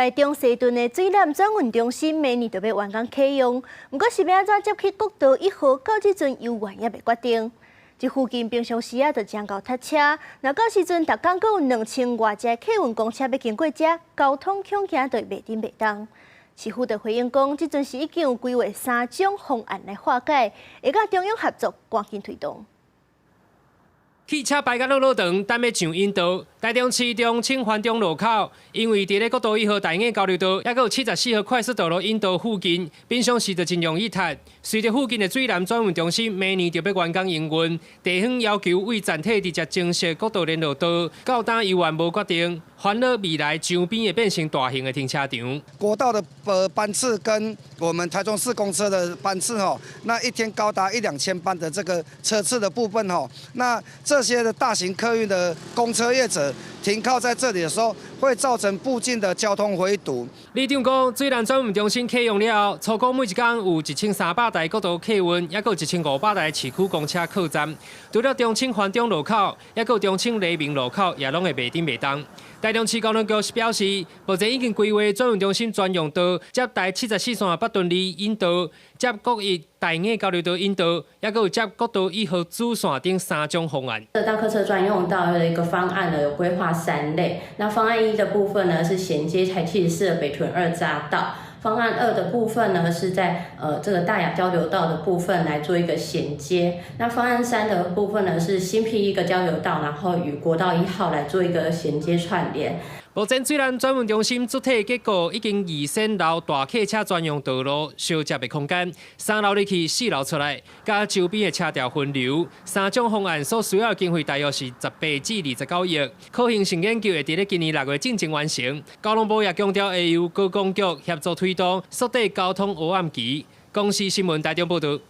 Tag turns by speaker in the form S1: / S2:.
S1: 台中西屯的水湳轉運中心明年就欲完工啟用，毋過是欲按怎接去國道一號，到這陣猶原猶未決定。這附近平常時啊，就誠𠢕塞車，若到時陣逐工閣有兩千外隻客運公車欲經過遮，交通恐驚就會袂振袂動。市府就回應講，這陣時已經有規劃三種方案來化解，會佮中央合作，趕緊推動。
S2: 汽車排甲落落長，等欲上引道。台中市中清環中路口，因為佇咧國道一號大雅交流道，抑閣有74號快速道路引道附近，平常時就真容易塞。隨著附近的水湳轉運中心明年就欲完工營運，地方要求為暫替直接增設國道聯絡道，到今猶原無決定，煩惱未來周邊會變成大型的停車場。
S3: 國道的班次跟我們台中市公車的班次吼，那一天高達一兩千班的這個車次的部分吼，那這些的大型客運的公車業者停靠在這裡的時候，會造成附近的交通回堵。
S2: 里長講，水湳轉運中心啟用了後，初估每一工有1300台國道客運，抑閣1500台市區公車靠站。除了中清環中路口，抑閣中清黎明路口，也攏會袂振袂動。台中市交通局表示，目前已經規劃轉運中心專用道，接台74線北屯里引道，接國一大雅交流道引道，抑閣有接國道一號主線等三種方案。
S4: 大客車專用道的一個方案呢，有規劃三類。那方案一的部分呢，是銜接台74的北屯二匝道；方案二的部分呢，是在這個大雅交流道的部分來做一個銜接。那方案三的部分呢，是新闢一個交流道，然後與國道一號來做一個銜接串聯。
S2: 目前水湳轉運中心主體結構已經預先留大客車專用道路相接的空間，三樓入去，四樓出來，佮周邊的車道分流。三種方案所需要的經費大約是18至29億，可行性研究會佇咧今年6月進前完成。交通部也強調會由高工局協助推動縮短交通黑暗期。公視新聞台中報導。